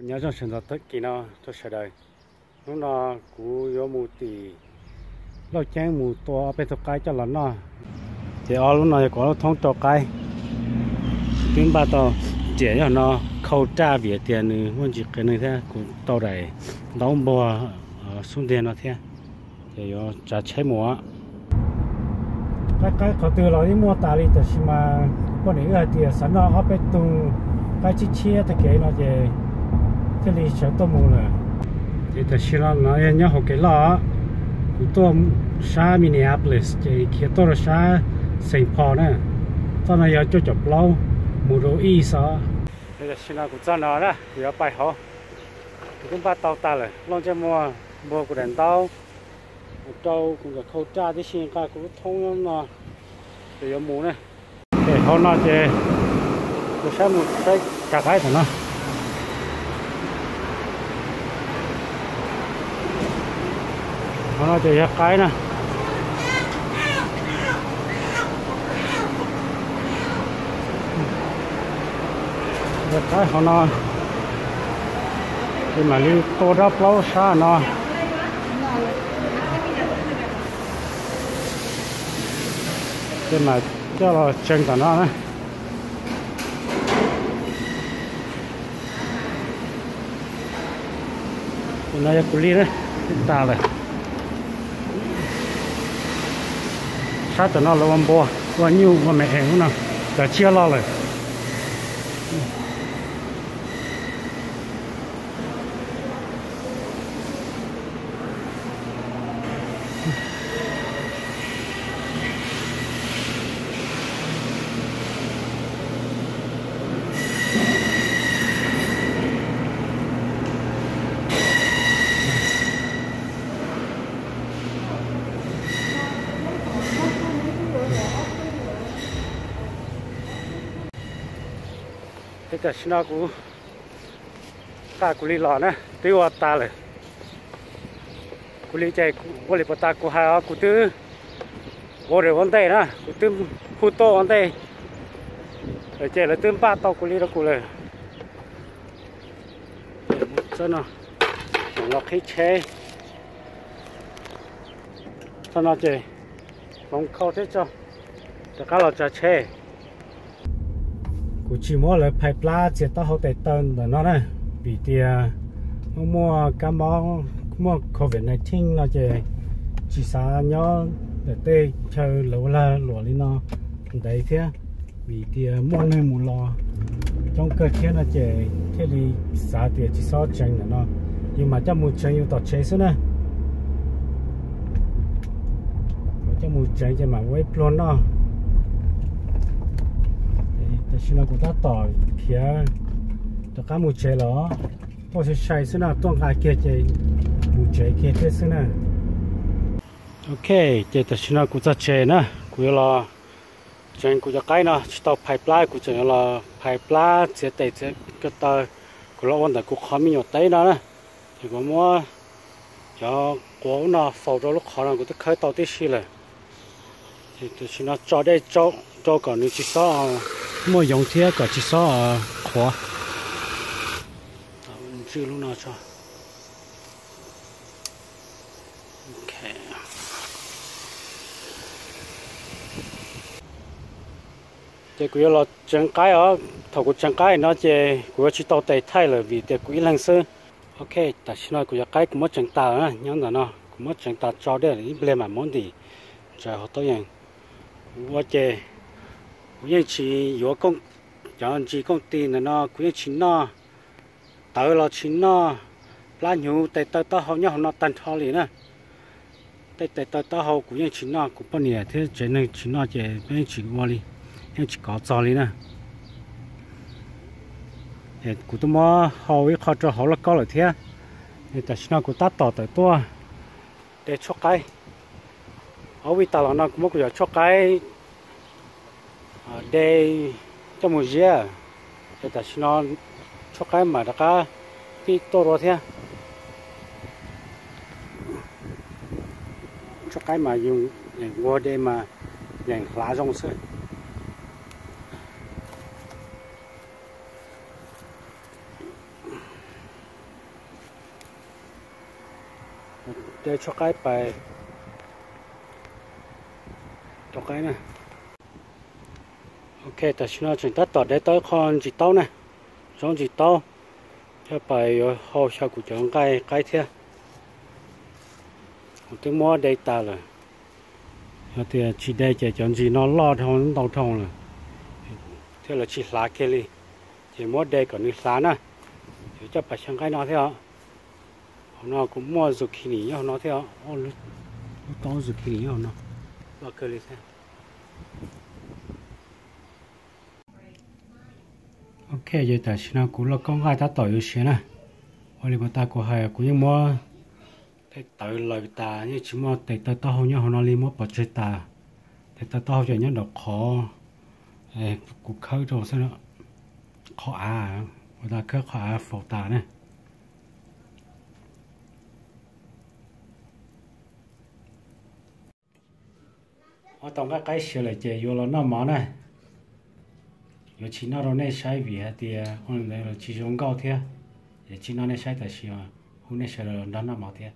Nyob zoo sawv ntxov tag kis no rau sawv daws. Hnub no kuv yuav mus tim Lauj Ceeb mus tua ob peb tug qaib coj los noj. Ces ob lub no yog kuv ob lub thoob rau qaib. Twb npaj tau riam yog no khau raj vim tias nws muaj ntsis qias neeg thiab kuv tau daim ntaub npuag xub ntiag no thiab. Ces yuav tsav tsheb mus. Qaib qaib qhov twg los yeej muaj tas li, tab sis mas poj niam wb hais tias xav noj ob peb tug qaib tshiab tshiab tag kev no ces thiaj li sawv tuaj mus lawm. Ces tam sim no no yog nyob hauv kev loj, kuv tuaj sab Minneapolis ces khiav tuaj rau sab Saint Paul na. Txoj no yog cuaj caum plaub mus rau east os. Tam sim no kuv txog no na, kuv yuav pais hauv. Kuv twb npaj tau tas lawm, loj ntsej muag npuag kuv daim ntaub mus rau kuv ntawm khau raj tib si nqa kuv lub thoob no ces yuav mus na. Ces hauv no ces kuv saib mus saib cov qaib tom no. Hauv no ces yog qaib na. Yog qaib hauv no ces mam li tua rau plaub sab no. Ces mam coj los tsees tom no na. Tus no yog kuv li na, twb tas lawm. Sab tom no lawv ua npua, ua nyuj, ua me es ub no, cov tsiaj loj lawm. Ces tam sim no kuv nqa kuv li los na, twb ua tas lawm. Kuv li ces ua li puas tas kuv hais os, kuv twb ua ua ntej na, kuv twb hu tuaj ua ntej, ces lawv twb npaj tau kuv li rau kuv lawm. Txog no, los qhib tsheb. Txog no ces hloov khau thiab tso, rov qab los tsav tsheb. Kuv tsis muab lawv phais plab txiav taub hau tes taw ntawm no na, vim tias muaj muaj kab mob, muaj covid nineteen no ces tsis xav nyob ntawm tej chaw lawv ua lag luam li no ntev thiab, vim tias muaj neeg mus los coob kawg thiab no ces thiaj li xav tias tsis txhob tsees ntawm no, yus mam coj mus tsees yus tom tsev xwb na. Coj mus tsees ces mam ua ib pluag noj. Tam sim no kuv tab tom khiav rov qab mus tsev los, tuaj sai sai xwb no, tuaj nqa kiag ces mus tsev kiag thiab xwb na. Ok, ces tam sim no kuv txog tsev na, kuv yuav los tsees kuv cov qaib no, tsis tau phais plab, kuv tseem yuav los phais plab txiav tes txiav ko taw, kuv los ua ntawm kuv qhov me nyuam teb no na. Ces kuv muab cov quav ub no faus rau lub qhov no kuv twb khawb tau tib si lawm. Ces tam sim no tso dej rau kom nws tsis txhob muaj yoov thiab kom tsis txhob qhuav. Ntswj lub no tso. Ces kuv yuav los tseev qaib os. Thaum kuv tseev qaib no ces kuv yuav tsis tau tes thaij lawm vim tias kuv ib leeg xwb. Ok, tam sim no kuv cov qaib kuv muab tseev tas na, nyob ntawm no kuv muab tseev tas tso dej ib pliag mam muab ntim ntsaws hauv tub yees. Kuv ua ces kuv yeej tsis yuav cov ntsis kooj tis ntawm no, kuv yeej tsis noj. Tawv los tsis noj, plab hnyuv tes taw taub hau nyob hauv no tag nrho li na. Tej tes taw taub hau kuv yeej tsis noj, kuv poj niam thiab tsev neeg tsis noj ces peb yeej tsis ua li, yeej tsis kov txog li na. Es kuv twb muab hau ib qho rau hauv lauj kaub lawm thiab. Es tam sim no kuv tab tom tawm tuaj de tshuaj qaib. Ob vij tas los no kuv muab kuv cov tshuaj qaib de coj mus ziab, es tam sim no tshuaj qaib mam rov qab fij tuaj dua thiab. Tshuaj qaib mas yus yeem ua de mas yeem hlav zoo xwb. De tshuab qaib pais rau qaib na. Ok, tam sim no tseem tab tom de tau ib qho ntsis taub na, zaub ntsis taub, coj pais yuav hau xyaw kuv cov nqaij qaib thiab. Kuv twb muab de tas lawm, yog tias tsis de ces cov ntsis no loj dhau ntau dhau lawm, thiab lawv tsis hlav kiag li, ces muab de kom nws hlav na, yuav coj pais xyaw nqaij no thiab os. Hauv no kuv muaj zucchini nyob hauv no thiab os, lub taub zucchini nyob hauv no, loj kawg li thiab. Ok, ces tam sim no kuv lauj kaub nqaij tab tom yuav siav na. Ua li puas tas kuv hais kuv yeej muab tej tawv laws tas, yeej tsis muaj tes taw taub hau nyob hauv no li, muab pov tseg tas. Tes taw taub hau ces nyob nraum qhov kuv khawb rau xwb, qhov av, puas tas khawb qhov av faus tas na. Ob tau nqaij qaib siav lawm ces yuav los noj mov na. Yuav tsis noj rau nej saib vim hais tias ua li ntawd los tsis zoo nkauj thiab, es tsis noj nej saib, tam sim hu nej sawv daws los nrog noj mov thiab.